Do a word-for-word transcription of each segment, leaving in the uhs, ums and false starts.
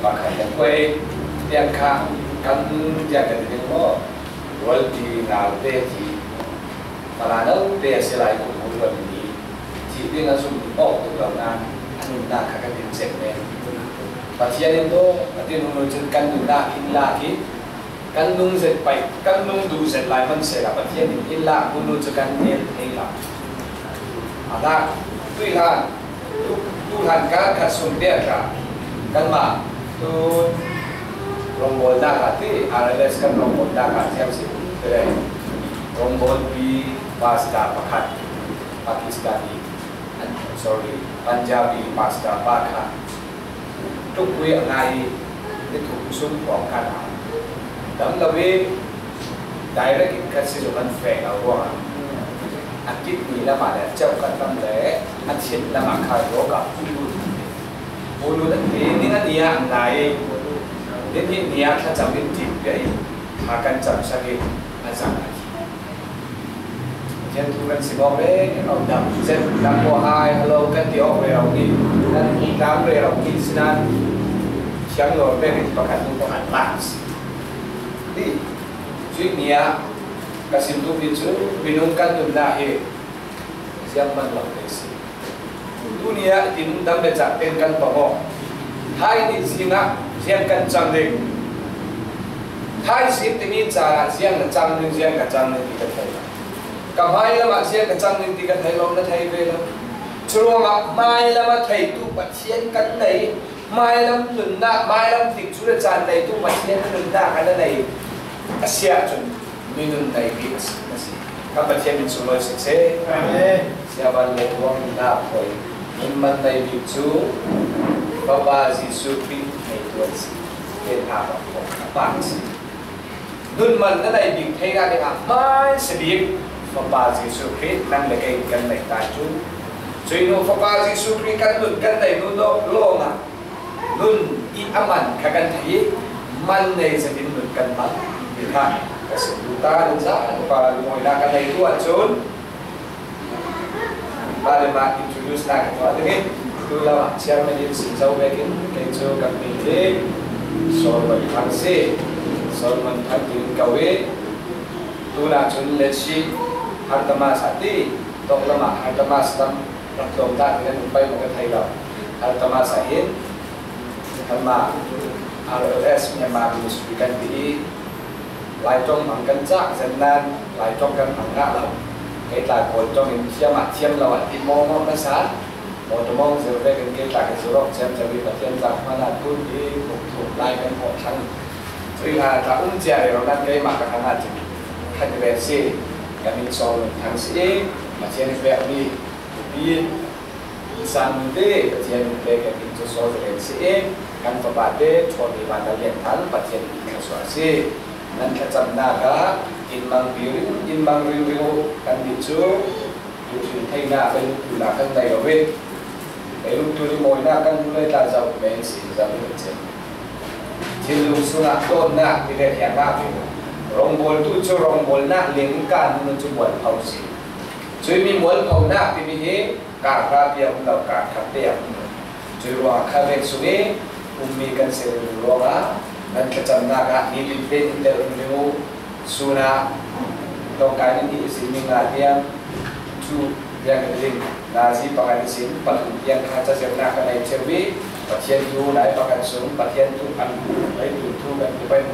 Pakhat kan kuai piang kha kan piang kan ding maw? Rualpi naute hi fala naute a si lai kum hong rual ni cih ding a zum awk tuk lo nan a nunnak kha kan din cek men. Pathian in daw a din hong nun cun kan nunnak in lak hi. Kan nung zet paih, kan nung duh zet lai hmanh sehla Pathian in in lak hnu cu kan nel thei lo. A hna, tuihlan, tu, tuhlan kar khat sung tiah tla kanmah tu rawngbawlnak ah ti, R L S kan rawngbawlnak ah ziang si ti le rawngbawlpi pastor pakhat, Pakistani, sorry, Punjabi pastor pakhat, tuk kui a ngai i, ni thum sung phuang khan a dam lo i, direct in khat si zong an feh lo ruangah a kip ni lamah le ceuh khat tam le a thin lamah kha rawk ah pulu pulu an ti, ning a ni ah an ngai i, nin hi ni ah thlacam in tim pia i, kha kan camsak i, a zang a thi. Pathian thu kan sim awk le, au dam zet, dam maw hai, hello kan ti awk rero ni, kan hmuh dam rero ni, sinan thiang lo pek in pakhat hnu pakhat lak si. Ti, cuih ni ah ka sim duhmi cu minung kan nunnak hi ziang man lo te si. Tuni ah i tin dam le cah ten kan pang aw. Thai nih zing ah ziang kan cang ding. Thai zing timi caan ah ziang na cang ding, ziang ka cang ding ti ka thei lo. Ka hmai lam ah ziang ka cang ding ti ka thei lo, na thei ve lo. Curuangah hmai lam a theitu Pathian kan nei. Hmai lam nunnak, hmai lam tikcu le caan neitu Pathian nunnak kan nei. A si ahcun minung nei bik a si, a si. Kan Pathian min sunglawi siseh. Amen. Siavan le ruang nunnak hoi. Nun man nei bik cu Fapa Jesuh Khrih neitu an si. Te hna bang kong a pang si. Nun man na nei bik theinak dingah hmai si bik Fapa Jesuh Khrih nang le kei kan nei ta cu. Cuih nu Fapa Jesuh Khrih kan nun kan nei nu lawng ah nun i a man kha kan theih i, man nei zetin nun kan hmang ti kha ka sim duh ta. Nun zan upa lungawina kan nei tu ahcun, mah le mah introduce nak ka tuah ding i, tu lam ah chairman in sim zo vekin kei cu kan hmin hi Solomon Thang si. Solomon Thang tiin ko i, tunah cun Letsi Hartamas a ti, tok lam ah Hartamas lam rak tlawm ta ti kan um pei maw ka thei lo. Hartamas ah hin kanmah R L S Myanmar Ministry kan ti i, Lai ṭong hmang kan cah, zan nan Lai ṭong kan hmang ngah lo. Kei tla Kawl ṭong in thiam ah thiam lo ah ti mawngmawng hmasa. Maw ṭong mawng zir vekin kei tla ka zir awk ciamco i Pathian zak hmanh ah kun i thuk thuk lai kan hawh thlang. Cuih hna tla um cia rero nan keimah ka hang ah cun khat vel si. Ka min Solomon Thang si i Pathian i pekmi upi Insan te Pathian in pek kan in cu Saul Zalen si i, kan fapa te Tony Van Lian Thang Pathian in thluasuah a si. Nan thlacamnak ah in mang pi ring, in mang ring ring uh kan ti cu, duhthil theinak, leilung tlunnak kan nei lo i, leilung tlun i mawinak kan hmu lai tla zoh men si, zoh i cen. Thinlung sungah dawnnak ti le thiang ngah ve. Rawngbawltu cu rawngbawlnak leng in kan hmu cu mualpho si. Cuih mi mualphonak timi hi kar hra pi a um lo, kar khat te a um lo. Cuih ruangah kha vek sung i ummi kan si rih ruangah nan thlacamnak ah nitin tein in telh ringring uh. Sun ah tlawngkai ni hnih ihsin ni nga tiang, cu tiang ka ding, nazi pakhat ihsin pathum tiang kha cazirnak ka nei cio i Pathian thu lai pakhat sung Pathian thu an rei tu thu kan ti pei.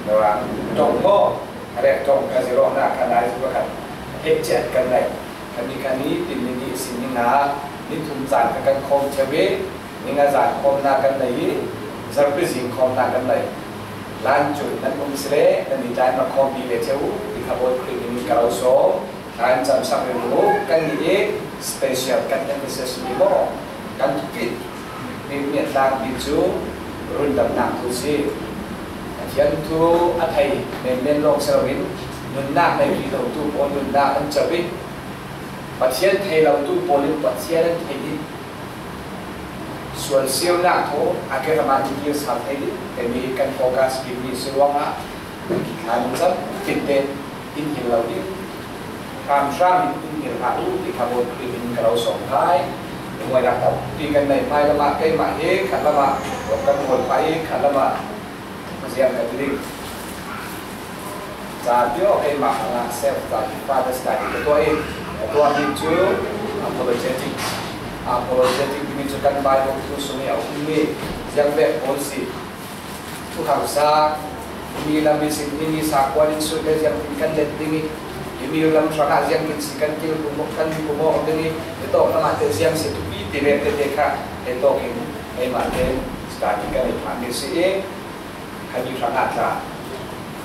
Rang ṭong maw? A rek ṭong ka zir awknak kha nazi pakhat heh ciat kan nei. Kha ni kha ni tin ni hnih sin ni nga ni thum zan kha kan khawm cio i, ni nga zan khawmnak kan nei i, zarhpi zing khawmnak kan nei. Lan cun nan um si le nan i tlai ma khawm mi ve cio u ti kha Bawi Khrih nih ka lo sawm. Kan camsak ringring u kan nih i special kan emphasis mi maw? Kan thupit mi, mi a tlangpi cu rundamnak thu si. Pathian thu a thei menmen lawng si loin nunnak nei rih lotu pawl nunnak an co i Pathian thei lotu pawl in Pathian an thei i sual siunak thaw a ke ramah in kir sal thei dih timi kan focus bikmi si ruangah thlan in cam tinte in hil lo dih. Hramhram in in hil hlah u ti kha Bawi Khrih min ka lo sawm hai. Lungawinak tampi kan nei hmai lamah keimah hi khat lamah kan hawl pah Khat lamah ziang ka ti ding. Ca pio keimah a ngah self ca hi Father's Day ka tuah in, ka tuah hi cu apologetic. Apologetic timi cu kan Bible thu sung i a ummi ziang vek pawl si. Thukhang sa, mi lam i sin, mi sa kuan in sut le ziang tin kan let ding i, mi lam hrangah ziang tin si kan kil kumawk, kan hi kumawk ding i, hi tawk lamah te ziang si tupi ti vek te te kha, hi tawk in, eimah te study kan i phah mi si i, khan mi hrangah tla,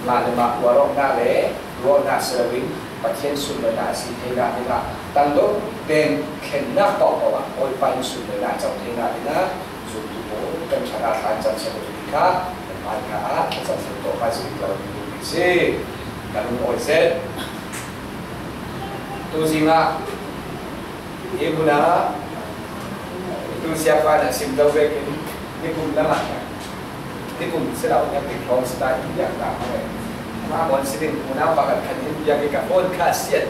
mah le mah uar awknak le ruahnak si loin Pathian sunlawinak a si theinak dingah tangdong ten thlennak paohpaoh ah Bawipa in sunlawinak a co theinak dingah zumtu pawl kan ṭhat ah thlacam sia ko ti kha kan hmaika ah thlacam sia tawh hmaisa bik lo ding si. Kan lungawi zet. Tuzing ah hi hmun ah tu siapa na sim do vekin nikum lamah nikum si lo na pik hrawng si ta in biak ta hmai. Mah mawn si ding hmun ah pakhat khan in biak i ka phone kha siat.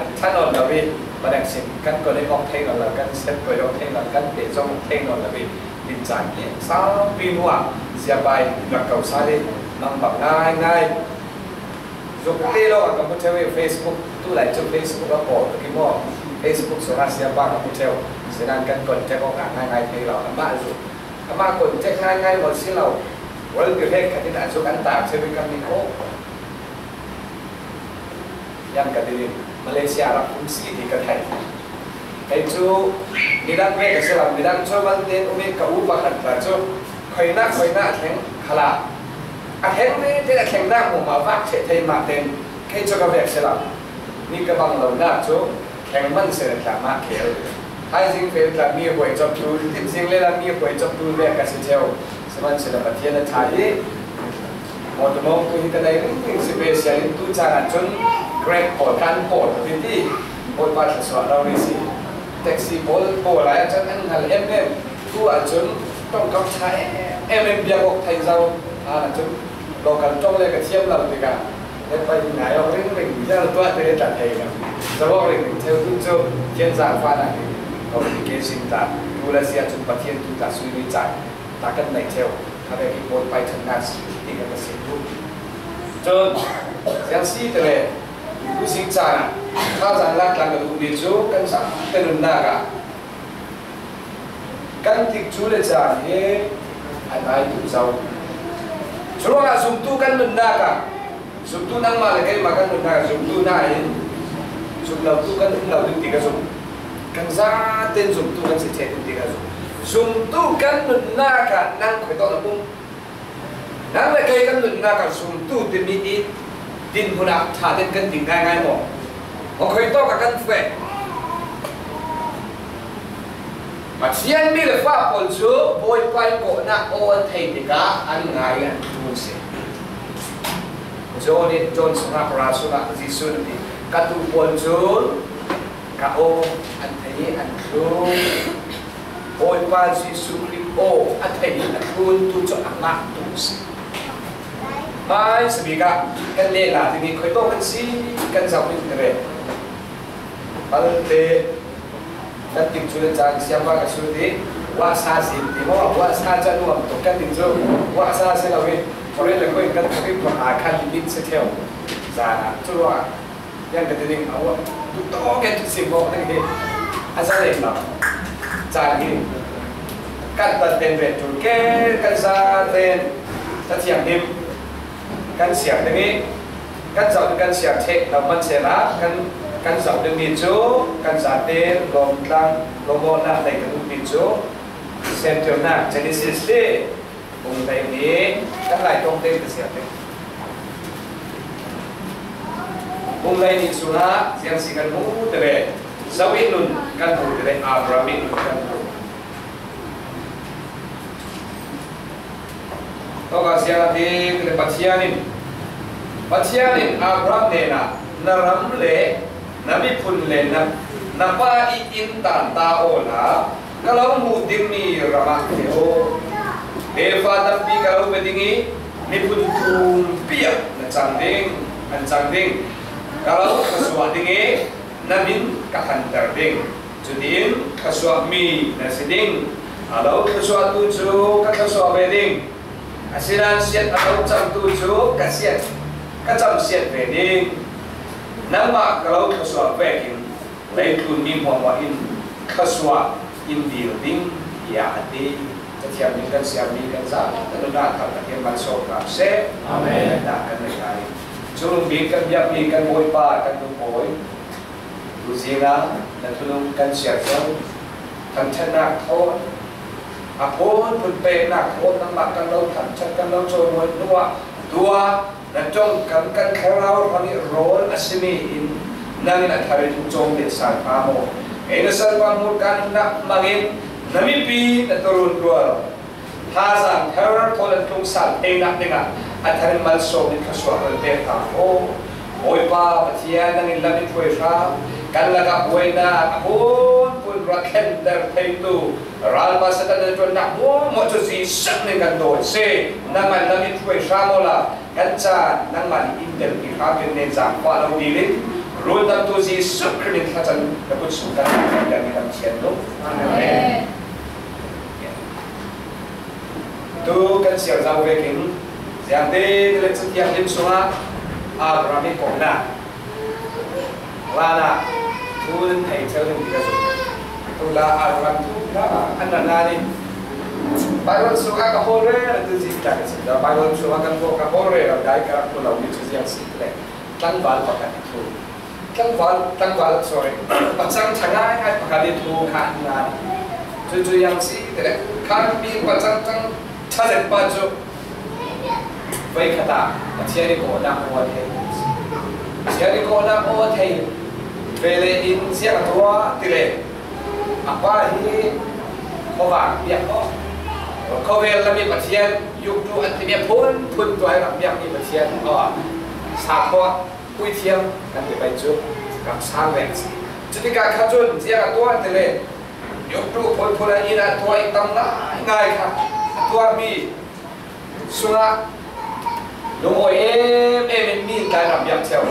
An ṭha nawn lo i, panek sin kan kon awk thei nawn lo, kan set koi awk thei nawn lo, kan peh zong awk thei nawn lo i, din caan hi saupi hnu ah siapa in rak ko sa i, mangbang ngaingai. Zuk te lo ah ka hmu ṭheu i, Facebook, tu lai cu Facebook a pawl tuk i maw? Facebook sungah siapa ka hmu ṭheu. Sinan kan contact awk ngaingai thei lo, amah zuk, amah contact ngaingai maw si lo. World Direct khat in a zuk an tar ṭheu i kan min aw. Yan ka dil in Malaysia rak um si ti ka thei. Kei cu midang ve ka si lo, midang cu mal tein um i ka u pakhat tla cu khoinak, khoinak a thleng khala. A thleng ve tein a thlengnak hmuahhmuah a vak ṭheh thei mah tein kei cu ka vek si lo. Mi ka bang lonak cu thleng man si le tla mah khel. Thaizing fel tla mi huai cawptu, Timzing le la mi huai cawptu vek ka si ṭheu. Sihmanhsehlaw Pathian a ṭha i, mawṭaw mawngtu hi ka nei ringring si, special in tu caan ah cun Grab pawl kan pawl ka ti, Bawipa thluasuah lo rih si. Taxi pawl pawl lai ah cun an hngal em em. Tu ah cun ṭongkam ṭha em em in biak awk thei zo. Hlan ah cun local ṭong le ka thiam lo tikah, he pai ngai awk ringring, biak tuah te le tla thei lo. Zo awk ringring ṭheu tu cu thian zaangfahnak hi communication tla, tu le si ah cun Pathian tu tla suimi caan tla kan nei ṭheu. Kha vek hi Bawipa ṭhatnak si ti kan ka sim duh. Cun ziang si te le, tu si caan ah thazaang lak tlang ka duhmi cu kan sa te nunnak ah kan tikcu le caan hi a nai duh zo. Curuangah zumtu kan nunnak ah, zumtu nangmah le keimah kan nunnak ah zumtu nain zumlotu kan um lo ding ti ka zum. Kan zaten zumtu kan si ṭheh ding ti ka zum. Zumtu kan nunnak ah nang khuitawk na um. Nang le kei kan nunnak ah zumtu timi i dinhmun ah ṭha tein kan ding ngaingai maw? Maw khuitawk ah kan feh? Pathian mi le fa pawl cu Bawipa i kawhnak aw an thei tikah an ngai an ṭul si. John in, John sungah, Para sungah Jesuh nih, ka tu pawl cu ka aw an thei i an ṭul. Bawipa Jesuh Khrih aw a thei a ṭultu cu amah tu a si. Hmaisa bik ah kan lehla ding i khuitawk kan si, kan zoh ding ka ve. Malte kan ting cu le caan siapa ka sut i, wahsa si ti maw, wahsa cu a nuam tuk kan ting cu, wahsa si lo i, foreign language kan tuk i, kha kha limit si ṭheu. Zan ah cu ruah. Yan ka ti ding a, duh tawk in sim awk ding hi a za lem lo. Caan hi kan tat ten ve ṭul ke, kan za ten Cathiang him kan siar ding i kan zoh ding kan siar ṭheh lo hmansehla kan, kan zoh dingmi cu kan zaten lawmtlang, lawmawhnak nei kan duhmi cu Central nak Genesis hi Bung hleihnih kan Lai ṭawng tein ka siar ding. Bung hleihnih sungah ziang si kan hmuh te le, zo i nun kan hmuh te le, Abraham i nun kan hmuh. Tawka ziang a ti te le, Pathian in, Pathian in Abraham hnenah na ram le na miphun le na, na pa i inn tan ta awla ka lo hmuh dingmi ram ah feh aw. Tefa tampi ka lo pe ding i miphun tumpi ah na cang ding, an cang ding. Ka lo thluasuah ding i na min ka thanter ding. Cutiin thluasuahmi na si ding. A lo thluasuahtu cu ka thluasuah ve ding, asinain siat a lo camtu cu ka siat, ka camsiat ve ding. Nangmah ka lo thluasuah vekin leitlun mi hmuahhmuah in thluasuah in dil ding, tiah a ti. Cathiam ning kan siammi kan zate nunnak thar Pathian malsawm hna seh. Amen. Dah kan nei lai. Cu bik kan biakmi kan Bawipa kan nu pawi, tuzing ah na thunung kan siar zo. Thangṭhatnak thawn, a phunphun peknak thawn nangmah kan lo thangṭhat, kan lo cawimawi hnuah tuah na ṭongkam kan thlarau hrang i rawl a simi in nang in a thar in cawm deh sal hna maw? Ei na salpa hmurka nunnak hmangin na mipi na tuarun rual thazaang thar thawn an tlung sal theinak dingah a thar in malsawm in thluasuah kan pek hna ko. Bawipa Pathian, nang in lam i hruai hram, kan lakah buainak a phunphun rak thlenter theitu ralpa Satan na ṭuannak hmuahhmuah cu Jesuh nih kan dawi si. Nangmah lam i hruai hram awla kan caan nangmah nih in telpi hram in nen zaangfah lo dil in rundamtu Jesuh Khrih min thlacam na kut sung kan kan kan kan thian lo. Amen. Tu kan siar zo vekin ziangte le Cathiam lim sungah Abraham i kawhnak hlan ah thu nan thei ṭheo ding ti ka zumh. Tu la Abraham thu hna an rak ngan i Bible sungah ka hawl rero tu zing tla ka si. Bible sungah kan hawl, ka hawl rero dai ka rak hmu lomi cu ziang si le tlangval pakhat thu. Tlangval, tlangval, sorry. Pacang ṭha ngaingai pakhat i thu kha an ngan. Cucu yang si ti le, kha mi pacang ṭha ṭha zet pa cu veikhat ah Pathian i kawhnak aw a thei. Pathian i kawhnak aw a thei. Vele in ziang a tuah ti le, a pa hi khuavak biak aw. Khuavel lam i Pathian, yuktu an timi a phunphun tuai rak biakmi Pathian aw. Sakhuak puithiam kan ti pei cu rak sang ve a si. Cutikah kha cun ziang a tuah ti le, yuktu phunphun ah inn ah tuah i tam ngaingai kha a tuahmi sungah lungawi em em in mi tlai ram biak cio.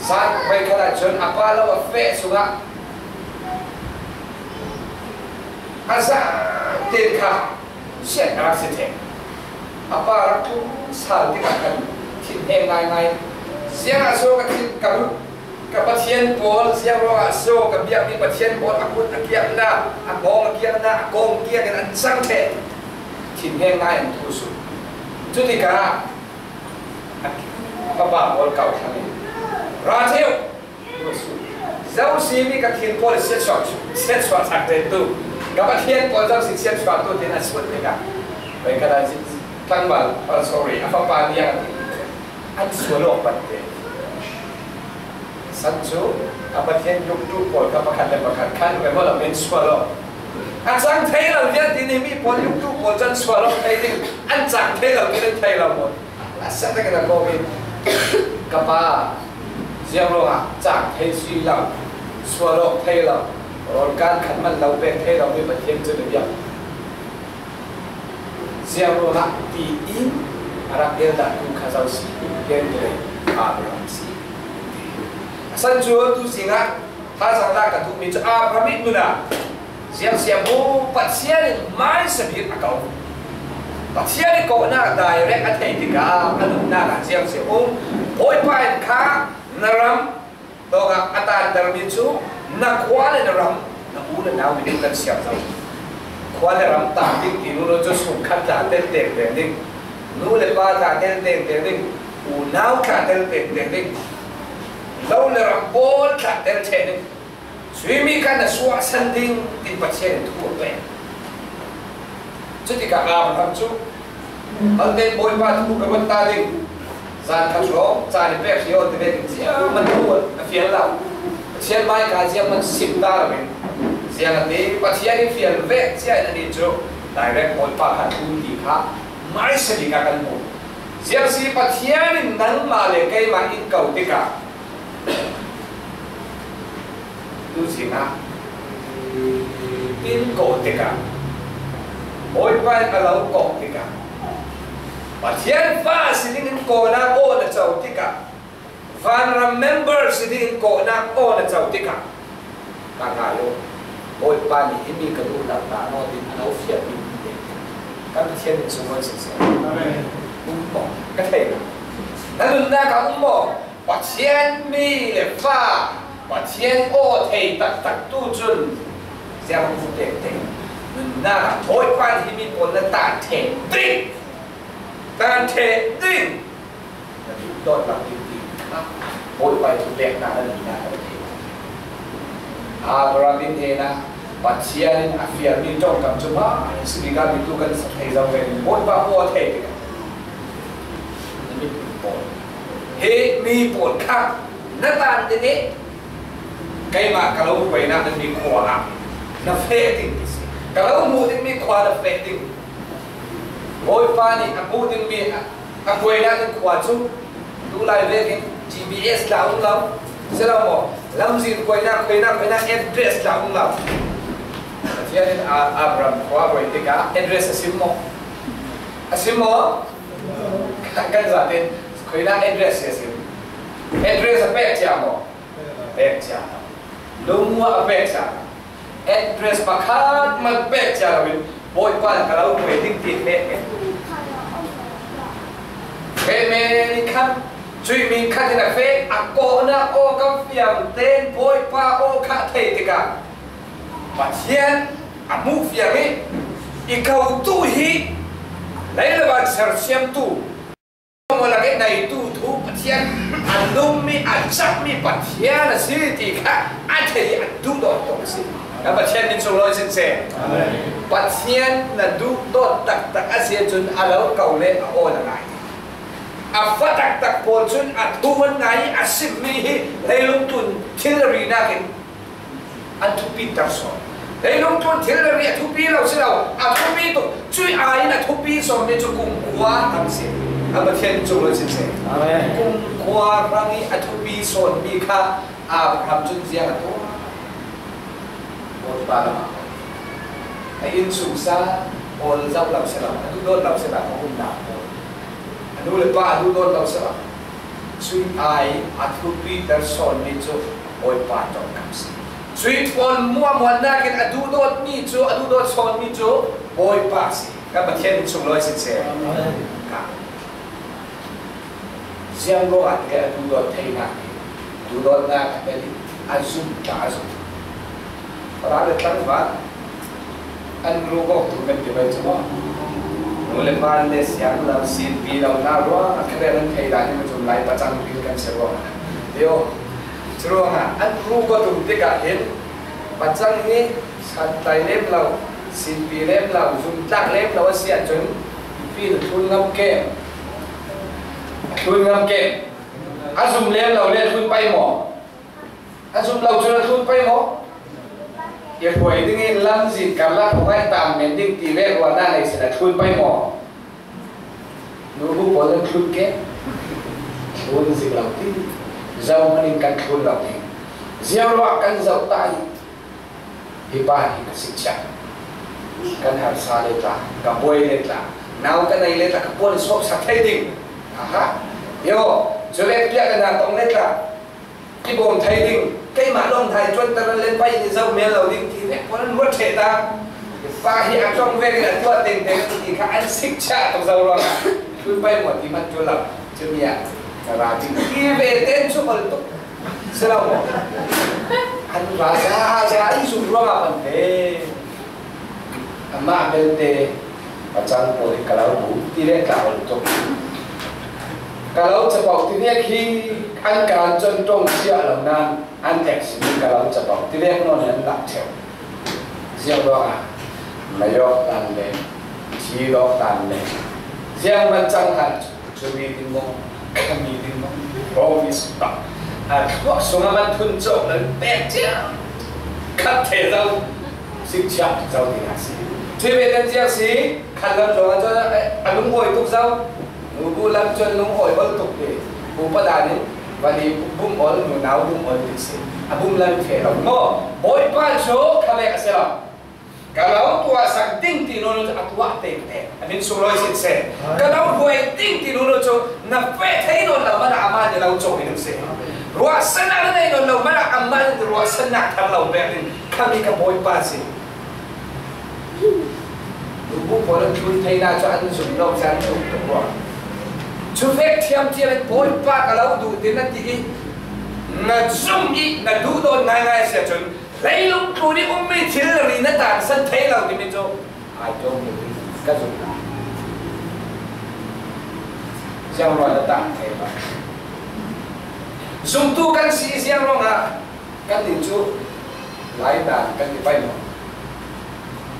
Zan veikhat ah cun a pa lo a feh sungah a zate kha siat a rak si ṭheh. A pa rak tlung sal tikah khan thinheng ngaingai. Ziangah so ka thin ka, ka Pathian pawl, ziang ruangah so ka biakmi Pathian pawl a kut a kiaknak, a kawng a kiaknak, a kawng kiak in an cang ṭheh. Thinheng ngai an thu sut. Cutikah a fapa pawl kau thlang in, "Ra ṭheh uh! Zosi mi ka thin pawl siatsuah, siatsuah sak te tu, ka Pathian pawl zosi siatsuah tu," tin a sut tikah, bai ka dan tlangval, oh, sorry, a fapa nih an sual awk pante. San cu a Pathian yuktu pawl kha pakhat le pakhat khan remawlh in sual awk. A cang thei lo vialte nih mi pawl yuktu pawl cu an sual awk thei ding, an cang thei lo ti an thei lo maw? A sa tak in a kawm in, "Ka pa, ziang ruangah cang thei si lo, sual awk thei lo, rawl kan khat man lo pek thei lo mi Pathian cu na biak. Ziang ruangah," tiin a rak el dah tu kha zosi, Abraham si. A san cu tu singah, thazaang lak ka duhmi cu Abraham ih nun ah ziang si a mu, Pathian in hmaisa bik a ko. Pathian i kawhnak direct a thei tikah a nunnak ah ziang si a um. Bawipa in kha na ram tawngah a tantermi cu na khua le na ram, na u le nau minung kan siar zo. Khua le ram tang ding ti nu cu sungkhat tla tel tengteng ding, nu le pa tla tel tengteng ding, unau tla tel tengteng ding, lo le ram pawl tla tel ṭheh ding. Cuih mi kha na suahsan ding, tin Pathian in thu a pek. Cutikah Abraham cu, "Malte Bawipa thu ka ruat ta ding, zan khat hrawng caan i pek hri aw," ti vekin zianghman thu a fial lo. Pathian mai kha zianghman sim ta lo in, ziangahtile Pathian i fial ve cia in anih cu direct Bawipa kha thu ti kha hmaisa bik ah kan hmu. Ziang si Pathian in nangmah le keimah in ko tikah, tu singah in kawh tikah, Bawipa in a lo kawh tikah, Pathian fa si dingin kawhnak aw na co tikah, vanram member si dingin kawhnak aw na co tikah, ka ngai uh, Bawipa nih himi ka duh lo ta maw tin a lo fialmi Kan Pathian min sung maw, sing sing. Amen. Um maw, ka thei lo. Na nunnak ah um maw? Pathian mi le fa, Pathian aw thei taktak tu cun ziang um tek tek. Nunnak ah Bawipa nih himi pawl na tan ṭheh ding. Tan ṭheh ding. Na duhdawt lo ding ti kha Bawipa ih thupeknak a nunnak a thei. Abraham ih hnenah Pathian in a fialmi ṭongkam cu hmai si bik ah mi tu kan sak thei zo ve. Bawipa aw thei tikah na mit pawl, hi mi pawl kha na tan ding ih keimah ka lo hruainak dingmi khua ah na feh ding ti si. Ka lo hmuh dingmi khua na feh ding. Bawipa nih a hmuh dingmi a, a hruainak ding khua cu tulai vekin G P S tla um lo. Si lo maw? Lamzin hruainak, hruainak, hruainak address tla um lo. Pathian in A-, Abraham khua hruai tikah address a sim maw? A sim maw? Kan, kan zate hruainak address a sim. Address a pek cia maw? Pek cia lo. Lungmuang a pek cia lo. Address pakhat man pek cia loin Bawipa nih ka lo hruai ding ti feh men. Feh men ih khan cuih mi khat in a feh a kawhnak aw kan fiang tein Bawipa aw kha a thei tikah Pathian a hmuh fiang ih i kotu hi lei le van sersiamtu maw lak ih neitu thu Pathian a nungmi, a cakmi Pathian a si ti kha a thei ih a duhdawt tuk a si. Kan Pathian min sunglawi siseh. Amen. Pathian na duhdawt taktak a si ahcun a lo ko le a aw na ngai. A fa taktak pawl cun a thu an ngai ih a simmi hi leilung tlun thil le ri nakin an thupiter sawn. Leilung tlun thil le ri a thupi lo si lo, a thupi tuk. Cuih ai in a thupi sawnmi cu kumkhua hrang si. A Pathian cu lo siseh. Amen. Kumkhua hrang ih a thupi sawnmi kha Abraham cun ziang a tuah? Bawipa lamah a innsungsa pawl zoh lo si lo, a duhdawt lo si lo, a umnak pawl, a nu le pa a duhdawt lo si lo. Cuih ai a thupiter sawnmi cu Bawipa ṭongkam si. Cuih pawl hmuahhmuahnak in a duhdawtmi cu, a duhdawt sawnmi cu Bawipa si. Kan Pathian min sunglawi siseh. Amen. Ziang ruangah ti le a duhdawt theinak hi duhdawtnak a tel ih a zum tla a zum. Falam le tlangval an ru awk tu kan ti mai cu maw? Nu le pa le siang lo, sinpi lo hna ruangah khuavel an thei lai ding a zum lai pacang bil kan si ruangah. Tio, curuangah an ru ko tum tikah hin pacang hi santlai lem lo, sinpi lem lo, zumtlak lem lo a si ahcun mipi na thlun ngam ke. A thlun ngam ke. A zum lem lo le a thlun pei maw? A zum lo cun a thlun pei maw? I hruai ding in lamzin karlak hong ai tam men ding ti le ruahnak nei sin a thlun pei maw? Nu bu pawl an thlun ke. Thlun zik lo ti. Zohhmanh in kan thlun lo ti. Ziang ruah kan zoh ta i hi pa hi ka sik chiah. Kan harsa le tla, ka buai le tla, nau ka nei le tla, ka puan sawpsak thei ding. Aha. Yo, cu le piak ka na tong le tla. I bawm thei ding, keimah lawng hna i ṭuanter an len pei in i zoh men lo ding ti vek pawl an ruat ṭheh ta. Pa hi a ṭong vekin a tuah tengteng ti kha an sik chiah tuk zo ruangah thlun pei maw ti hmanh cu lo. Cumi ah ka ra ding ti ve tein cu ol tuk. Si lo maw? An ra za za i zum ruangah kan ve. Amah belte pacang pawl hi ka lo bu ti le ka ol tuk. Ka lo capoh ti vek hi an kan con ṭong cia lo nan an tek si ka lo capoh ti vek nawn an lak ṭheu. Ziang ruangah na yawk tan le thi lawk tan le ziang man cang hlan cu mi ding maw, ka mi ding maw, hrawng mi sungah a thluak sungah man phun cawk nan pek cia khat the zo. Sik chiah zo ding a si. Cui ve kan ziak si, khat lam zong a cun a lung awi tuk zo. Nu bu lam cun lung awi ol tuk ti. Upa dan in vali bum ol, nunau bum ol ti si. A bum lam feh lo maw? Bawipa cu kha bek a si lo. Ka lo tuahsak ding ti nu cu a tuah tengteng. A min sunglawi siseh. Ka lo hruai ding ti nu cu na feh thei nawn lo malah amah nih lo cawh in a si. Ruahsannak na nei nawn lo malah amah nih ruahsannak thar lo pek in khami ka Bawipa si. Lubu Pawl an thlun theihna cu an zum lo, an zum tuk rua. Cu vek thiam thiam in Bawipa ka lo duh tin na ti i, na zum i na duh dawn ngaingai si ahcun, leilung tlun i ummi thil ri na tansan thei lo timi cu, I don't believe, ka zum lo. Ziang ruangah na tan thei lo. Zumtu kan si ziang ruangah, kannih cu Laitan kan i paih maw?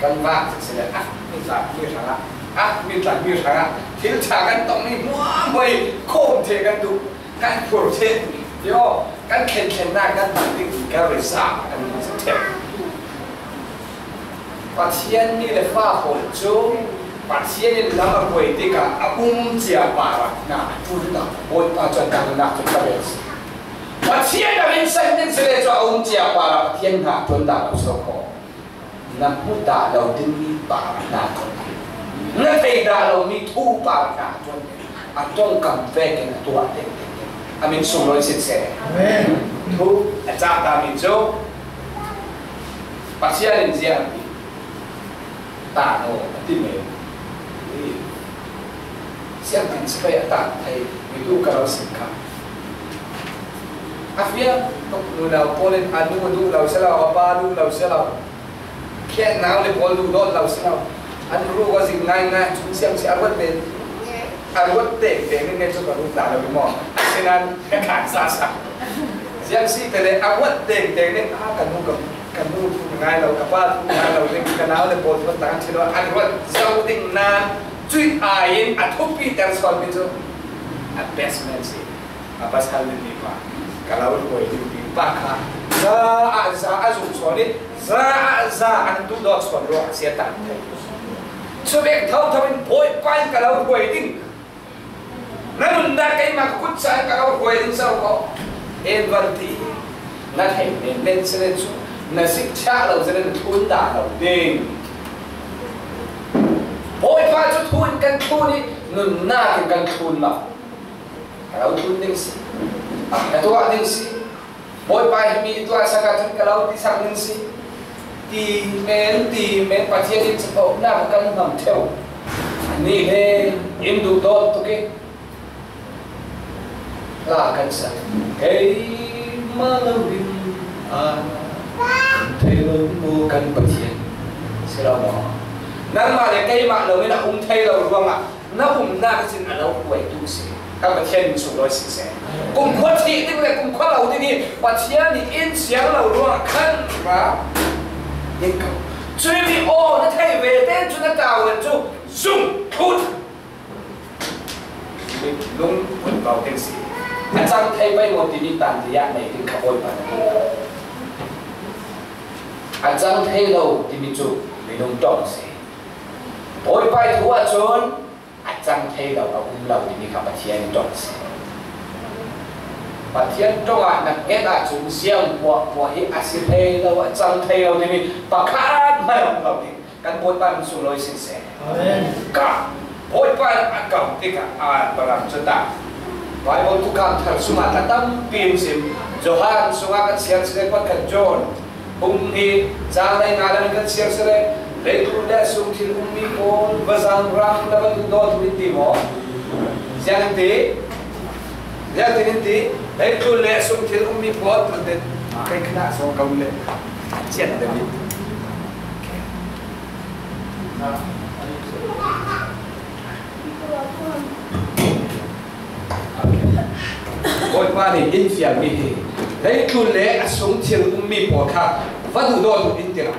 Kan vak si le, ah, mi tla mi hrangah, ah, mi tla mi hrangah thil ṭha kan tongmi hmuahhmuah i khawm ṭheh kan duh, kan phur ṭheh, yo, kan thlenthlennak kan hman ding kan result kan hman ṭheh. Pathian mi le fa pawl cu Pathian in lam a kuai tikah a um cia parah hna a ṭul lo. Bawipa cu a dangnak cu ka rel si. Pathian a rinsan ding si le cu a um cia parah Pathian hna a ṭuan dah lo so kho. Na hmu dah lo dingmi parah hna a ṭuan ding. Na thei dah lomi thu parah hna a ṭuan ding. A ṭongkam vekin a tuah tengteng ding. A min sunglawi siseh. Amen. Thu a cah dahmi cu Pathian in ziah a ti. Tano a ti men. Siangtin si pei a tang thei, mi tu ka lo sim kha. A fiang tuk nunau pawl in a nu duh lo si lo, a pa duh lo si lo. Khiatnau le pawl duh dawt lo si lo. An ruh a zing ngaingai, chung siang si a ruat te. A ruat tengteng ning nge cu ka ruh ta lo maw? Asinain ka khan sa sa. Ziang si te le a ruat tengteng ning, a ka nu ka, ka nu thu ka ngai lo, ka pa thu ka ngai lo, ning ka nau le pawl thu ta kan thi lo, a ruat zo ding nan cui ai in a thupi ter sual mi cu a best man si. A pasal nih pa ka lo ruai ding ding pa kha za ah za a zung sual i za ah za an duh dawt sual ruah a si a tam thei. Cu vek thotho in Bawipa in ka lo ruai ding. Na nunnak keimah ka kut caah ka lo ruai ding so ko. En van ti na thei men men si le cu na sik chiah lo zin na thlun dah lo ding. Bawipa cu thu in kan thlun i nunnak in kan thlun lo. Ka lo thlun ding si. Ka tuah ding si. Bawipa hi mi tuah sak ahcun ka lo ti sak ding si. Ti men, ti men, Pathian in capohnak kan hmang ṭheu. Anih he in duh dawt tuk i hla kan sak. Keimah lo in a thei lo maw kan Pathian? Si lo maw? Nangmah le keimah lo in a um thei lo ruangah na umnak sin a lo kuai tu si. Ka Pathian in sunglawi si seh. Kumkhua thih ding le kumkhua lo ding hi Pathian nih in siang lo ruangah khan ra ding ko. Cui mi aw na thei ve te cu na tau cu zung thut. Lung kun ko ding si. A cang thei pei maw timi tan tiah nei ding kha Bawipa na ding. A cang thei lo timi cu minung ṭong si. Bawipa ih thu ahcun a cang thei lo, a um lo timi kha Pathian ṭong si. Pathian ṭong ah na nget ahcun ziang puahpuah hi a si thei lo, a cang thei lo timi pakhat hmanh a um lo ding. Kan Bawipa min sunglawi si seh. Amen. Ka Bawipa in a kau tikah Abraham cu ta. Baibal tukang thar sungah a tampi in sim. Johan sungah kan siar si le pakhat John. Hung hi cang lei nga lam kan siar si le, leitlun le a sung thil ummi pawl va zang rang le va duhdawt in ti maw? Ziang in ti, ziang tin in ti, leitlun le a sung thil ummi pawl kan ti. Kai khna song kau le cian le mi. Bawipa nih in fialmi hi leitlun le a sung thil ummi pawl kha va duhdawt uh in ti lo.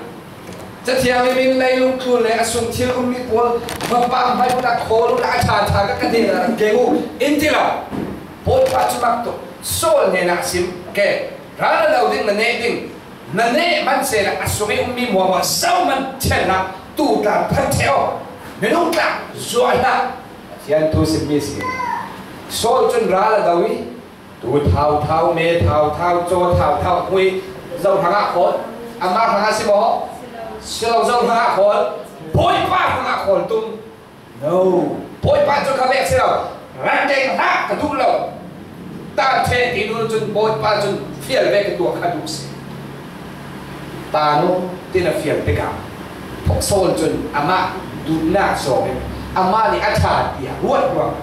Cathiang in leilung tlun le a sung thil ummi pawl va pamhmanh ta khawl uh, a ṭha ṭha ka ka hnenah rak keng uh in ti lo. Bawipa cu mak tuk Saul hnenah a sim, ke, ral lo ding na neh ding. Na neh hmanhsehlaw a sung i ummi hmuahhmuah zohhmanh thiannak tu tla phan ṭheh aw. Minung tla zuar hlah. Pathian thu simmi si. Saul cun ral a do i tu thau thau, me thau thau, caw thau thau hmui zo hrangah khawl. Amah hrangah si maw? Si lo, zo hrangah khawl. Bawipa hrangah khawl tum. No. Bawipa cu kha vek si lo. Rak keng hlah ka duh lo. Tan ṭheh ti nu cun Bawipa cun fial ve ka tuah kha duh si. Ta nu, tin a fial tikah Saul cun amah Duhnak zawng in amah nih a ṭha ti a ruat ruang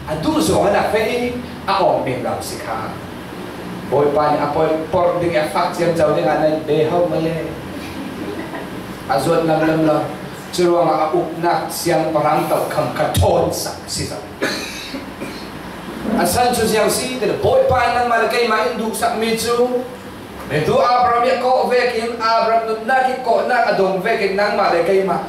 a duh zawng in a feh i a awng meng lo si kha. Bawipa nih a por, por ding i a fak ciamco ding ah nan be hau mah le a zuat lamlam lo. Curuangah a uknak siangpahrang tokham kha ṭhawnsak a si zo. A san cu ziang si ti le Bawipa in nangmah le keimah in duhsakmi cu, mitu Abraham i a kawh vekin, Abraham nunnak i kawhnak a dong vekin nangmah le keimah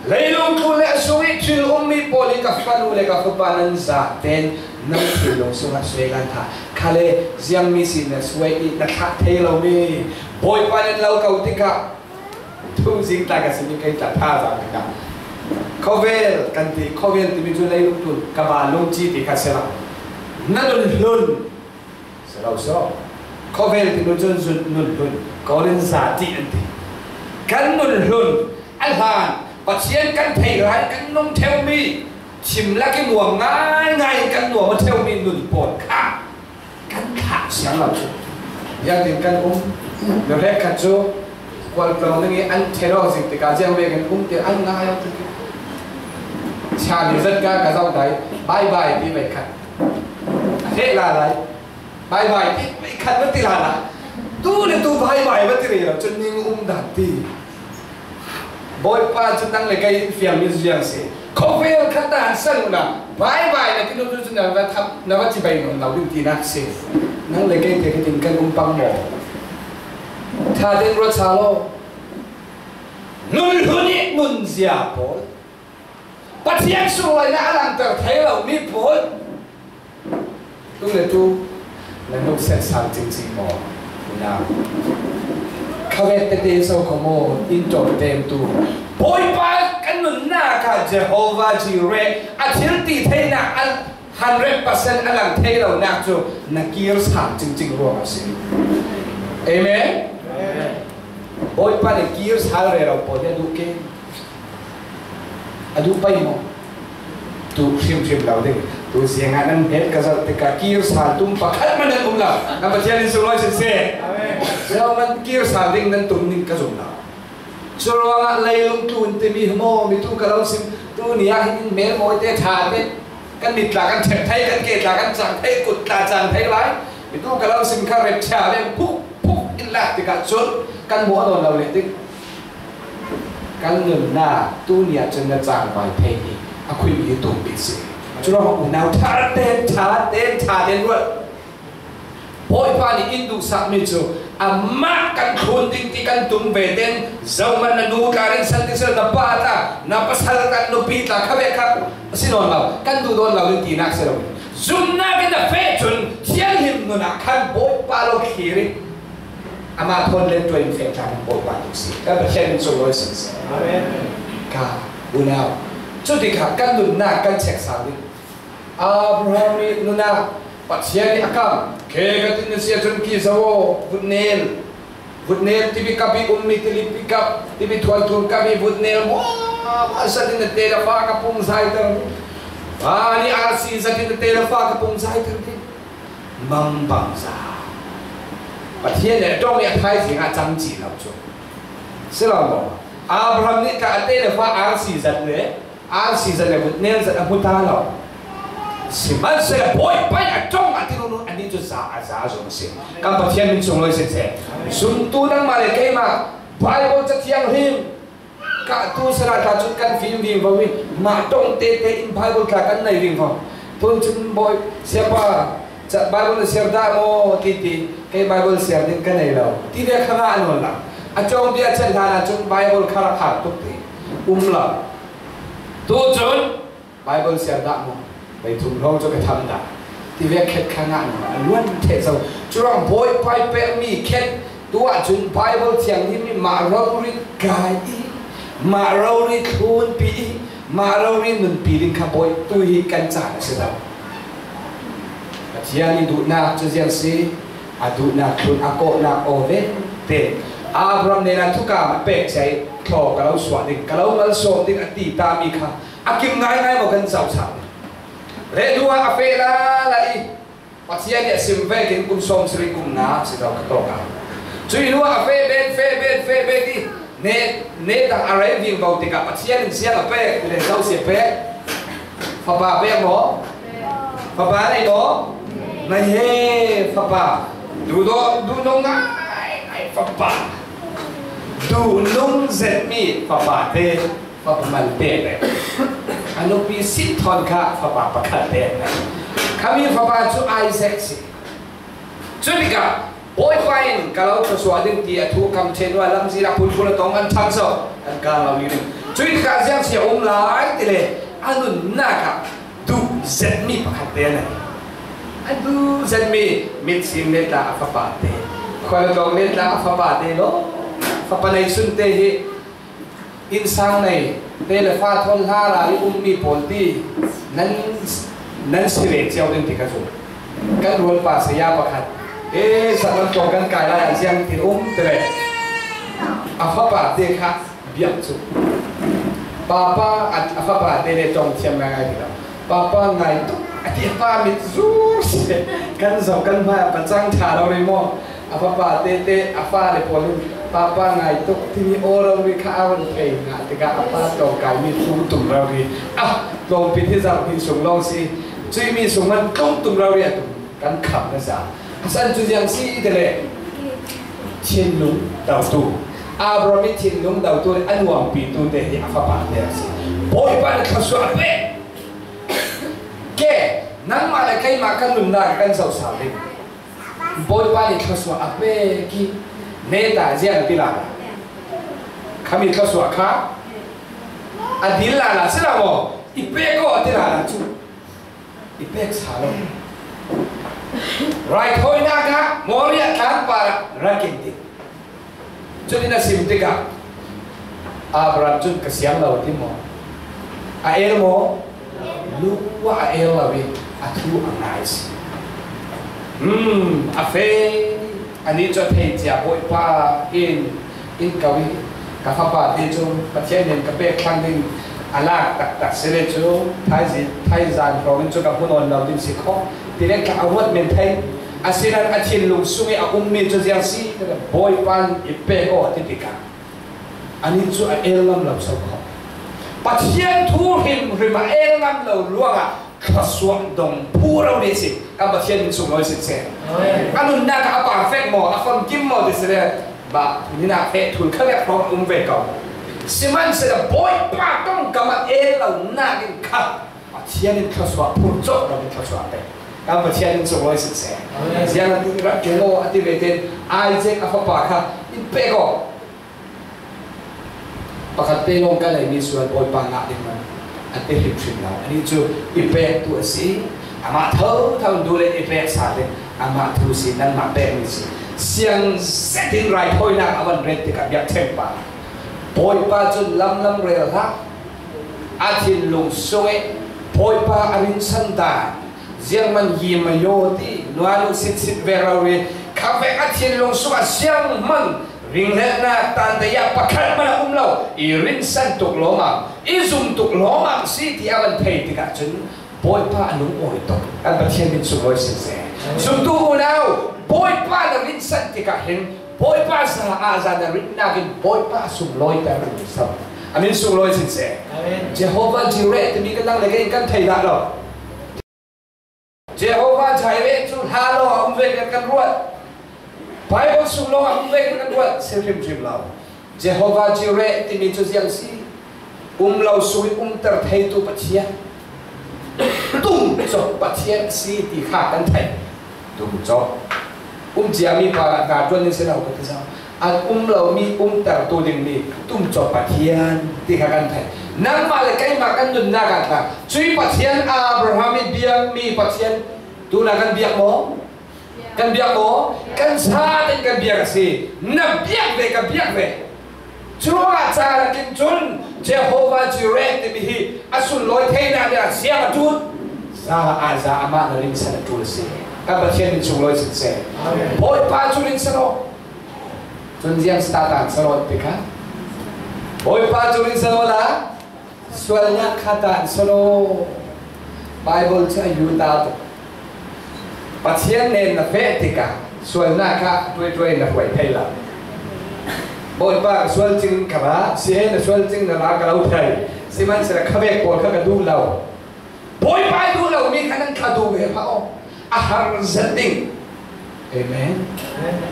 leilung tlun le a sung i thil ummi pawl hi ka fanu le ka fapa nan zaten nan thinlung sungah suai kan tha. Khale ziangmi si na suai i na thlah thei lomi Bawipa nan lo ko tikah, thu zing tla ka simi kei tla thazaang tikah, khawvel kan ti, khawvel timi cu leilung tlun ka baalung ci ti kha si lo. Na nun hlun si lo so. Khawvel timi cu zun nun hlun, Korin zati an ti. Kan nun hlun a hlan, Pathian kan theih lai kan nung ṭheumi, thim lak i nuam ngaingai in kan nuam a ṭheumi nun pawl kha kan thlah siang lo cu. Ziangtin kan um? Mi hrekkhat cu kual tlawng ding i an ṭhen awk zik tikah ziang vekin um ti an ngai awk zik. Chami zat ka ka zoh dai, bye bye ti veikhat. A hreh lai lai. Bye bye ti veikhat va ti lai lai. Tu le tu bye bye va ti rero cun ning um dan ti. Bawipa cu nang le kei in fialmi ziang si. Khawvel khat dah an san uhla, bye bye na ti nu cu na va tham, na va cibai nawn lo ding tinak si. Nang le kei te khatin kan um pang maw? Ṭha tein ruat sa law. Nun hlun i nun zia pawl, Pathian sunglawina a langter thei lomi pawl, tu le tu na hnuk set sang cingcing maw? Unau, khavek tete so kho maw? In ṭawm tem tu Bawipa kan nunnak ah Jehovah Jireh a thil ti theinak a hundred percent a lang thei lonak cu na kir sang cingcing ruang a si. Amen. Bawipa nih kir sal rero pawl hi a duh ke. A duh pei maw? Tu hrimhrim lo ding. Tu ziangah nan hmet ka zoh tikah kir sal tum pakhat man nan um lo. Nan Pathian in sunglawi siseh. Amen. Zohman kir sal ding nan tum ning ka zum lo. Curuangah leilung tlun timi hi maw? Mi tu ka lo sim. Tu ni ah hin mel mawi te ṭha te. Kan mit tla kan ṭhek thei, kan ke tla kan cang thei, kut tla cang thei lai. Mi tu ka lo sim kha rep ṭha ve phuk phuk in lak tikah cun kan muah nawn lo le ding. Kan nunnak tu ni ah cun na cangvai thei hi a khuimi hi tumpi si. Curuangah unau ṭha tein, ṭha tein, ṭha tein ruat. Bawipa nih in duhsakmi cu amah kan thlun ding ti kan tum ve tein zohman na nu tla rinsan ti sila, na pa tla, na pasal tla, nupi tla kha ve kha a si nawn lo, kan duh dawn lo ding tinak si lo. Zumnak in a feh cun thianghlim nun ah khan Bawipa lo thlir i amah thawn len ṭuan in feh tla kan Bawipa tuk si. Kan Pathian in sunglawi siseh. Amen. Ka unau, cutikah kan nunnak kan check sal ding. Abraham nih nunah Pathian nih a kam, ke ka tin na si ahcun ki zo aw, vutnel, vutnel tipi kap i ummi tili pi kap, tipi thuanthu kap i vutnel maw, a zat in na te na fa ka pung zaiter ding. Van i arsi zat in na te na fa ka pung zaiter ding. Mangbangza Pathian nih a ṭong i a thaizing ah cang ci lo cu si lo maw? Abraham nih tla a te na fa arsi zat le arsi zat le vutnel zat a hmu ta lo. Sihmanhsehlaw Bawipa in a ṭong a ti run anih cu za a za zong a si. Kan Pathian min sunglawi siseh. Zumtu nangmah le keimah Baibal Ca Thianghlim kah tu sila tla cun kan fim vingvo i mah ṭong tete in Baibal tla kan nei vingvo. Tun cun Bawi Siapa, ca Baibal na siar dah maw titi, kei Baibal siar ding ka nei lo ti ve kha ngah nawn lo. A cawngpi a chen hlan ahcun Baibal kha rak har tuk ti um lo. Tu cun Baibal siar dah maw? Bei thum hrawng cu ka tham dah. Ti ve khet kha ngah nawn a luan ṭheh zo. Curuang Bawipa i pekmi khet tu ahcun Baibal thianghlim i mah rori kai i, mah rori thlunpi i, mah rori nunpi ding kha Bawi tu hi kan caan a si lo. Pathian i duhnak cu ziang si, a duhnak thlun a kawhnak aw ve te. Abraham hnenah thukam a pek cia i thlaw ka lo suah ding, ka lo malsawm ding a ti tami kha a kim ngaingai maw kan zohsak? Reh hnu ah a feh lala i Pathian nih a sim vekin kum sawm sarih kum nga si lo ka tawk a. Cui hnu ah a feh bet, feh bet, feh bet i Ne, ne ta a rei ving vo tikah Pathian in siang a pek, le zosia pek. Fapa pek maw? Fapa nei maw? Nei he, fapa. Duh daw, duh nung ngai, ngai fapa. Duh nung zetmi fapa te, fapa man te le. A nupi sin thawn kha fapa pakhat te le. Khami fapa cu Isaac si. Cutikah Bawipa in ka lo thluasuah ding ti a thu kam ṭhen uh a lamzin ah phunphun a tong an ṭhangso an kang lo ding. Cutikah ziang si a um lai ti le a nunnak ah duh zetmi pakhat te a nei. A duh zetmi mitsim le tla a fapa te, khual a tawng le tla a fapa te lo, fapa nei sun te hi innsang nei te le fa thawn hla ra i ummi pawl ti nan, nan si ve cio ding ti ka zumh. Kan rualpa saya pakhat, e, saklam tlawng kan kai lai ah ziang tin um ti le a fapa te kha biak cu. Papa, a, a fapa te le ṭong thiam ngaingai ti lo. Papa ngai tuk a ti, a pa mit zur si. Kan zoh kan hmai ah pacang ṭha lo rih maw? A fapa tete, a fale pawl in, "Papa ngai tuk," timi aw rori kha a van thei hna tikah a pa tlawngkai mi tlung tum rori. A tlawngpi hi zarh hnih sung lawng si, cuih mi sung man tlung tum rori a tum kan kham na za. A san cu ziang si ti le thinlung dotu, Abraham i thinlung dotu le a nuampitu te hi a fapa te a si. Bawipa na thluasuah a pek. Ke, nangmah le keimah kan nunnak kan zohsal ding. Bawipa nih thluasuah a pek i, neta ziang a ti lala. Khami thluasuah kha a dil lala si lo maw? I pek aw a ti lala cu i pek sa lo. Raithawinak ah Moria tlang par ah rak in ding. Cutin a sim tikah Abraham cun ka siang lo a ti maw? A el maw? Lu ah a el lo i a thu a ngai si. Hmm, a fe, anih cu a thei cia Bawipa in, in ko i ka fapa te cu Pathian in ka pek thlang ding a lak taktak si le cu thaizan hrawng in cu ka hmu nawn lo ding si kho. Ti le tla a ruat men thei. Asinain a thinlung sung i a ummi cu ziang si? Bawipa in i pek aw a ti tikah anih cu a el ngam lo so kho. Pathian thu hrimhrim a el ngam lo ruangah thluasuah dong phu rori si. Kan Pathian min sunglawi siseh. Amen. A nunnak ah a perfect maw, a famkim maw ti si le, bah, ninak feh thul kha lek hrawng a um ve ko. Sihmanhsehlaw Bawipa tongkam a el lo nakin kha Pathian in thluasuah phurh cawk lo in thluasuah pek. Kan Pathian in sunglawi siseh. Amen. Ziang a ti rak keng aw a ti ve tein Isaac a fapa kha in pek aw. Pakhat te lawng ka neimi sual Bawipa ngah ding man a ti hrimhrim lo. Anih cu i pektu a si. Amah thotho in duh le i pek sa ding amah thu si, nanmah pekmi si. Siang zetin raithawinak a van ret tikah biak ṭheng pa Bawipa cun lamlam rel hlah. A thinlung sung i Bawipa a rinsan dan ziangman hi mayaw ti nuan uh sitsit ve rori khavek a thinlung sungah siangman ringhletnak tante ah pakhat hmanh a um lo i rinsan tuk lawmam, i zum tuk lawmam si ti a van thei tikah cun Bawipa a lungawi tuk. Kan Pathian min sunglawi siseh. Zumtu unau, Bawipa na rinsan tikah hin Bawipa za ah za na rinnak in Bawipa a sunglawiter an so. A min sunglawi siseh. Amen. Jehovah Jireh timi kan dang le kei kan thei dah lo. Jehovah Jireh cu hla lawng a um ve kan ruat. Bible sung lawng a um ve kan ruat si hrimhrim lo. Jehovah Jireh timi cu ziang si? Um lo sung i umter theitu Pathian. Tum cawk Pathian a si ti kha kan thei. Tum cawk. Um ciami pa hna ṭuan in si lo ka ti zong. An um lomi umtertu dingmi tum cawk Pathian ti kha kan thei. Nangmah le keimah kan nunnak ah tla cui Pathian, Abraham i biakmi Pathian tu na kan biak maw? Kan biak maw? Kan sa tein kan biak a si. Na biak ve, ka biak ve. Curuangah ca nakin cun Jehovah Jireh timi hi a sunlawi theinak dingah siang a ṭul. Za ah za amah na rinsan a ṭul a si. Kan Pathian min sunglawi siseh. Amen. Bawipa cu rinsan aw. Cun ziang si ta tan salo ti kha. Bawipa cu rinsan aw la. Sualnak kha tan salo. Bible cu a yuta tuk. Pathian nen na feh tikah sualnak kha ṭuaiṭuai na hruai thei lo. Bawipa, ka sual cing ka ra, si he na sual cing na ra ka lo thei. Sihmanhsehlaw khavek pawl kha ka duh lo. Bawipa i duh lo mi kha nang kha duh ve pha aw. A har zet ding. Amen.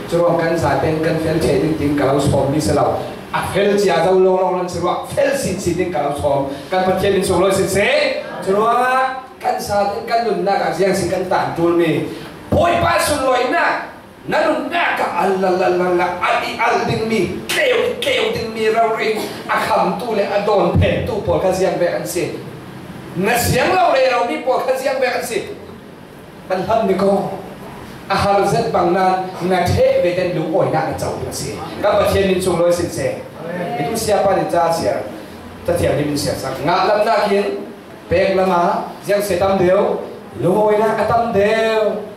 Curuang kan zaten kan fel thei ding tin ka lo sawm mi si lo. A fel cia zo lawnglawng nan curuang fel sinsin ding ka lo sawm. Kan Pathian min sunglawi sinse. Curuangah kan zaten kan nunnak ah ziang si kan tan tul mi. Bawipa sunlawinak na nunnak ah al, al, al, al, al, al, i al ding mi, tleu, tleu ding mi rori a khamtu le a dawn phentu pawl kha ziang vek an si. Na siang lo rero mi pawl kha ziang vek an si. Kan hlam ni ko. A har zet bang nan na theh ve den lungawinak na co ding a si. Kan Pathian min sunglawi sinse. I tu siapa ni ca siar. Tathiam ni min siar sak. Ngah lamnak in pek lama ziang se tam deuh. Lungawinak a tam deuh.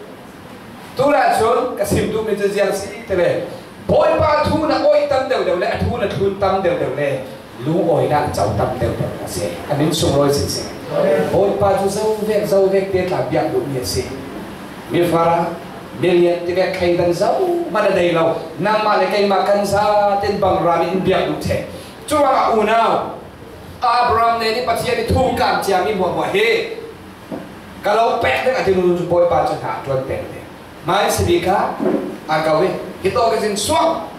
Tunah cun ka sim duhmi cu ziang si ti le Bawipa thu na awi tam deuh deuh le a thu na thlun tam deuh deuh le lungawinak co tam deuh deuh a si. A min sunglawi sinsin. Bawipa cu zo vek zo vek te tla biak duhmi a si. Mi fara, mi lian ti vek thleidan zo man a dei lo. Nangmah le keimah kan zaten bang ram in biak duh ṭheh. Curuangah unau Abraham nen i Pathian i thungkam ciami hmuahhmuah hi ka lo pek ding a ti nu cu Bawipa cu hna a ṭuan pek ding. Mai si bik kha a ko i hi tawk i zin suak.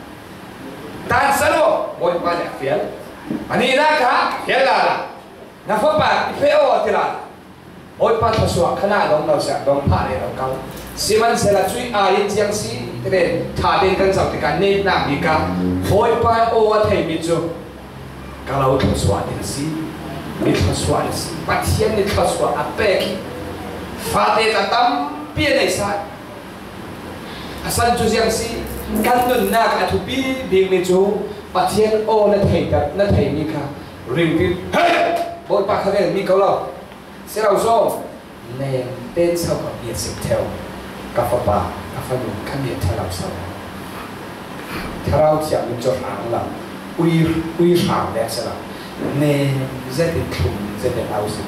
Tan san aw, Bawipa nih a fial. A nihnak kha a fial lala. Na fapa i feh aw a ti lala. Bawipa thluasuah khan a dong lo siah dong phah rero ko. Sihmanhsehlaw cuih ai in ziang si ti ven ṭha tein kan zoh tikah netnak bik ah Bawipa aw a theimi cu ka lo thluasuah ding a si. Mi thluasuah ding a si. Pathian nih thluasuah a pek hi. Fate tla tampi a neihsa. A san cu ziang si. Kan nunnak a thupi bikmi cu Pathian aw na thei tak, na theimi kha ringpi. Hei! Bawipa kha vel mi ko lo. Si lo saw, neng ten so ka bia sik theo. Ka fapa, ka fanu, ka bia theo lo so. Thlarau thiam min cu hrang lo, ui, ui hrang lek si lo. Neng zetin thlum zetin au si.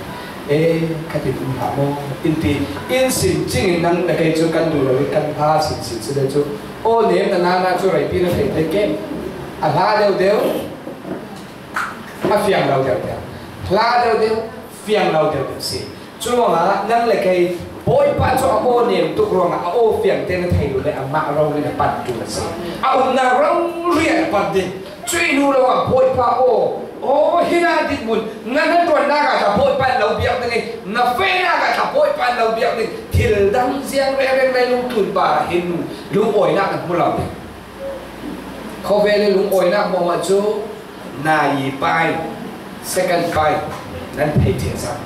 E, ka tin um hlah maw? In ti, in sin cingin nang na kei cu kan duh lo i kan hla sin sin si le cu. Aw nem na nana cu reipi na thei thei kem. A hla deuh deuh. A fiang lo deuh deuh. Hla deuh deuh, fiang lo deuh deuh si. Curuangah nang le kei Bawipa cu a aw nem tuk ruangah a aw fiang te na thei lo le amah rori na pan tu na si. A umnak rori a pan ding. Cuih hnu lo ah Bawipa aw, aw, hinah dinhmun, na na ṭuannak ah ta Bawipa in lo biak ding i, na fehnak ah ta Bawipa in lo biak ding. Thil dang ziang rengreng leilung tlun par ah hin lungawinak na hmu lo ding. Khawvel i lungawinak hmuahhmuah cu nai pai, second pai nan thei ṭheh cang.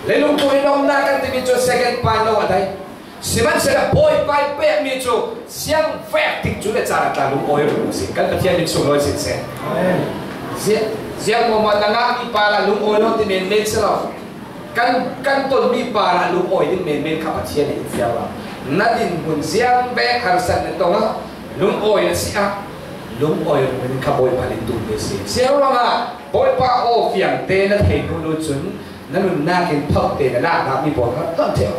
Leilung tlun i nomnak kan timi cu second pai lo a dai. Sihmanhsehlaw Bawipa i pekmi cu ziang vek tik cu le caan a tla lungawi rero a si. Kan Pathian min sunglawi sinsen. Ziang, ziang hmuahhmuah na ngahmi pa la lungawi lo ti menmen si lo. Kan, kan tonmi parah lungawi ding menmen kha Pathian nih in fial lo. Na dinhmun ziang vek harsat na tong ah lungawi na si ah lungawi ringring kha Bawipa nih in duhmi a si. Siangruangah Bawipa aw fiangte na thei hnu hnu cun na nunnak in phote na lak ngahmi pawl kha hlon ṭheh.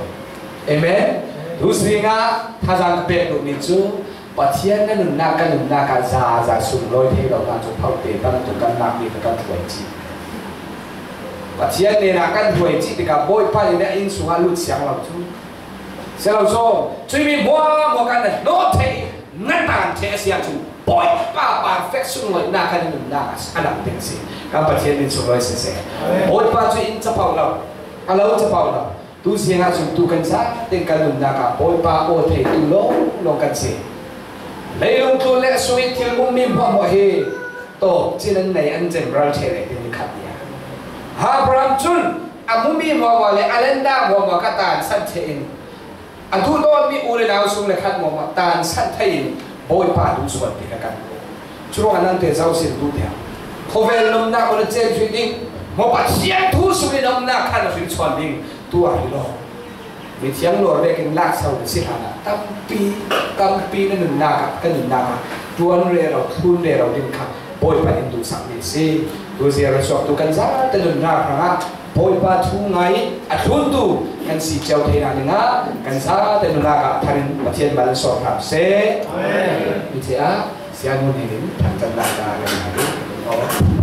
Amen. Tu singah thazang ka pek duhmi cu Pathian na nunnak ka nunnak ah zaza sunglawi thei lo hna cu phote tam tuk kan nakmi kha kan hruai cih. Pathian hnenah kan hruai cih tikah Bawipa nih na inn sungah lut siang lo cu. Si lo saw, cuimi hmuahhmuah kan na hnawh theih, na tan theih a si ahcun Bawipa perfect sunglawinak kan nunnak a dang ding a si. Kan Pathian min sunglawi siseh. Bawipa cu in capoh lo, a lo capoh lo. Tu siangah cun tu kan zate kan nunnak ah Bawipa aw theitu lawnglawng kan si. Leilung tlun le a sung i thil ummi hmuahhmuah hi tawpcin an nei, an cemral ṭheh leh ding nikhat ni a. Abraham cun a hmumi hmuahhmuah le a lennak hmuahhmuah kha tansan ṭheh in a duhdawtmi u le nau sung le khat hmuahhmuah tansan thei in Bawipa duhsuan ti kha kan hmu. Curuangah nangte zoh sin duh tiang. Khawvel nomnak maw na cen hrih ding, maw Pathian thu sung i nomnak kha na hrilh chuan ding, tu ah hrih law. Mithiang luar vekin lak so na si hlanah tampi, tampi na nunnak ah, ka nunnak ah ṭuan rero, thlun rero ding kha Bawipa in duhsakmi a si. Tu zia ra suaktu kan zate nunnak hrangah Bawipa thu ngai a thluntu kan si cio theinak dingah kan zate nunnak ah thar in Pathian mal sawm hram seh. Amen. Mithiang ah Sianu nih in, Thanchanda ta le na ri, aw,